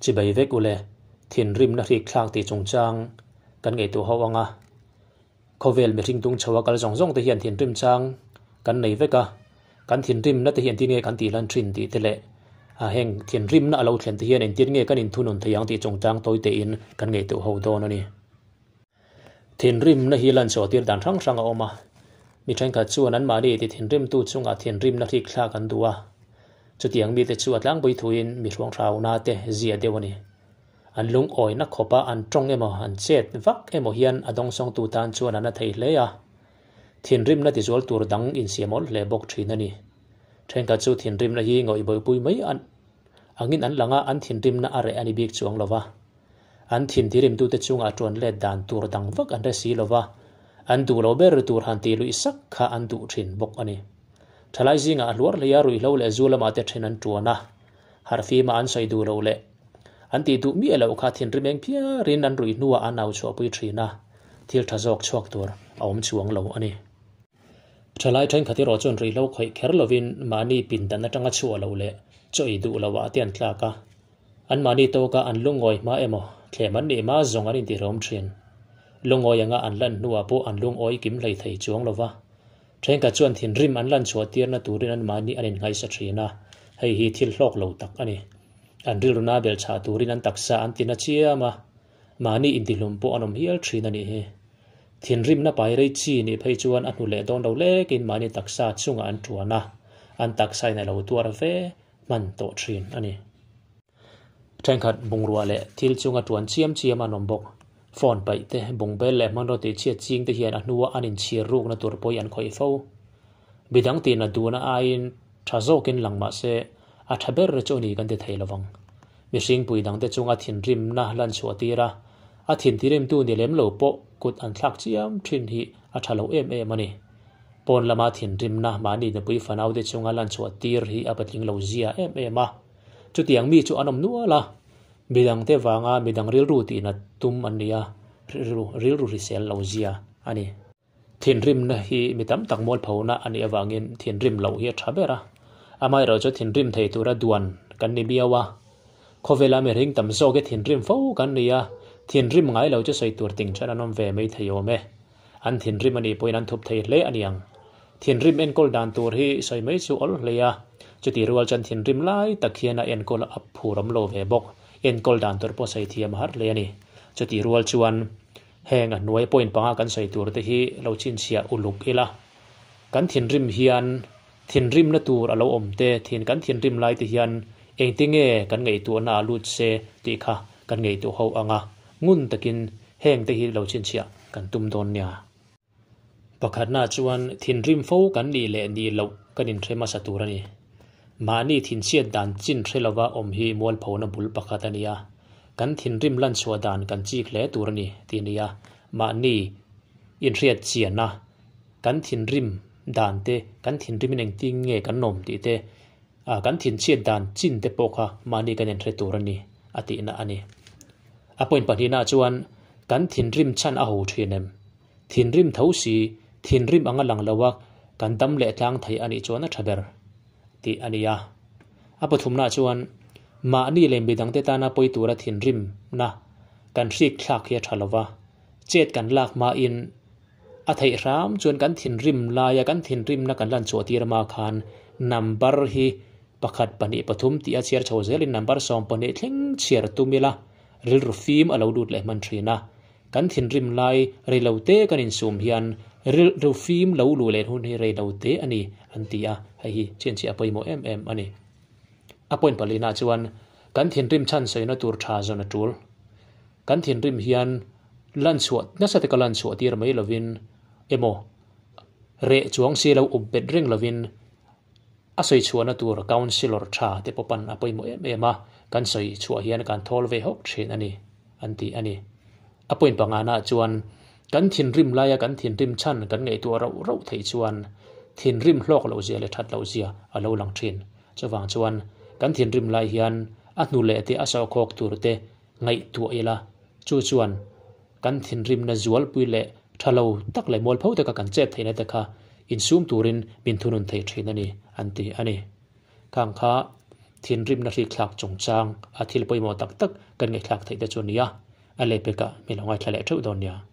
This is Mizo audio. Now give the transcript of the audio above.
Chibai vek ule, thinrimna hrik thlak tih chungchang kan ngaihtuah ho anga khawvel mihring tung chho a kal zawng zawng te hian thinrim chang kan nei vek a, kan thinrimna te hi engtin nge kan tih lan thin tih te leh a heng thinrimna a lo thlen te hian engtin nge kan inthunun thei ang tih chungchang tawi tein kan ngaihtuah ho dawn a ni. Thinrimna hi lan chhuah tir dan hrang hrang a awm a, mi thenkhat chuan anmahni ti thinrimtu chungah thinrimna hrik thlak an duh a, chutiang mite chu a tlangpui thuin mi hruanghrauna te zia deuh a ni. An lungawina khawpa an tawng emaw an chet vak emaw hian a dawngsawngtu tan chuan an a thei hle a, thinrimna tizual tur dang insiam awl hle bawk thin a ni. Thenkhat chu thinrimna hi ngawih bawihpui mai angin an lang a, an thinrimna a reh a ni bik chuang lo va. An thintirimtute chungah ṭuan let dan tur dang vak an hre si lo va, an duh lo ber tur han tih luih sak kha an duh ṭhin bawk a ni. Ṭhalai zingah a hluar hlei a, ruihhlo leh zu lamah te ṭhen an ṭuan a, harhfima an sawi duh loh leh an tih duh miah loh kha thinrim eng phiarin an ruih hnuah an au chhuahpui ṭhin a, thil ṭha zawk chhuak tur a awm chuang lo a ni. Ṭhalai ṭhenkhat erawh chuan ruihhlo khawih kher lovin mahni pindan aṭanga chhuah loh leh chaw ei duh loah te an tlak a, Anmahni tawka an lungawi hma emaw, thlem an nih hma zawng an intihrehawm thin. Lungawi anga an lan hnuah pawh an lungawi kim hlei thei chuang lo va. Thenkhat chuan thinrim an lan chhuah tirna turin anmahni an inngaihsa thin a, hei hi thil hlawk lo tak a ni. An rilruna belchhah turin an taksa an tina chiam a, mahni intihlum pawh an awm hial thin a nih hi. Thinrimna pai rei chi nih phei chuan a hnu leh dawn lo lekin mahni taksa chungah an tuan a, an taksain a lo tuar ve hman tawh thin a ni. Thenkhat bungrua leh thil chunga tuan chiam chiam an awm bawk. Phone paih te, bungbel leh hmanraw tih chhiat ching te hian a hnua an inchhir rukna tur pawih an khawih fo. Midang tihna duhna aiin tha zawkin lang mah se a tha ber chu a ni kan ti thei lovang. Mihring pui dangte chunga thinrimna lan chhuah tir a, a thintirimtu ni lem lo pawh kut an thlak chiam thin hi a tha lo em em a ni. Pawn lama thinrimna mahni nupui fanaute chunga lan chhuah tir hi a patling lo zia em em a. Chutiang mi chu an awm nual a, midangte vanga midang rilru tihna tum an ni a, rilru hrisel lo zia a ni. Thinrimna hi mi tam tak mualphona a nih avangin thinrim loh hi a tha ber a, amaherawh chu thinrim thei tura duan kan ni miau a. Khawvela mihring tam zawk hi thinrim fo kan ni a, thinrim ngai lo chu sawi tur ting then an awm ve mai thei awm e. An thinrim a nih pawhin an thup thei hle a niang. Thinrim enkawl dan tur hi sawi mai chu awl hle a, chuti rual chuan thinrim lai tak hian a enkawl a phur awm lo ve bawk. Enkawl dan tur pawh sawi thiam a har hle a ni. Chuti rual chuan heng a hnuai point panga kan sawi tur te hi lo chhinchhiah uluk ila. Kan thinrim hian thinrimna tur a lo awm te, thin kan thinrim lai te hian engtinge kan ngaihtuahna a lut se tih kha kan ngaihtuah ho ang a, ngun takin Heng te hi lo chhinchhiah kan tum dawn nia. Pakhatna chuan thinrim fo kan nih leh nih loh kan inhre hmasa tur a ni. Mahni thinchhiat dan chin hre lova awm hi mualphona bul pakhat a ni a, kan thinrim lanchhuah dan kan chik hle tur a ni tih a ni a, mahni inhriat chiana kan thinrim dan te, kan thinrimin engtin nge kan awm tih te, kan thinchhiat dan chin te pawh kha mahni kan inhre tur a ni a tihna a ni. A point pahnihna chuan kan thinrim chhan a ho thin em? Thinrim tho si, thinrim anga lang lo a kan dam leh tlang thei a nih chuan a tha ber tih a ni a. A pathumna chuan mahni leh midangte tana pawi tura thinrimna kan hrik thlak hi a tha lo va, chet kan lak hmain a theih hram chuan kan thinrim laia kan thinrimna kan lan chhuah tir hma khan number hi Pakhat, pahnih, pathum tih a chhiar chho zelin number 12 thleng chhiar tum ila, rilru fim a lo lut leh hman thin a. Kan thinrim lai reilo te kan insum hian rilru fim lo luh leh hun hi reilo te a ni an ti a, hei hi chhinchhiah a pawimawh em em a ni. A point palina chuan kan thinrim chhan sawina tur tha zawn a tul. Kan thinrim hian lan chhuah nasa taka lan chhuah tir mai lovin emaw reh chuang si lo up bet reng lovin A sawi chhuahna tur Councillor tha te pawh pan a pawimawh em em a, kan sawi chhuah hian kan thawl ve hawk thin a ni, an ti a ni. A point pangana chuan kan thinrim laia kan thinrim chhan kan ngaihtuah rauh rauh theih chuan thinrim hlawk loh zia leh that loh zia a lo lang thin. Chuvang chuan kan thinrim lai hian a hnu leh te a sawhkhawk tur te ngaihtuah ila, chu chuan kan thinrimna zualpui leh tha lo tak leh mualpho taka kan chet theihna te kha insum turin min thunun thei thin a ni, an ti a ni. Khang kha Thinrimna hrikthlak chungchang a thil pawimawh tak tak kan ngaihthlak theih te chu a ni a, a lehpekah mi lo ngaithla leh theuh dawn nia.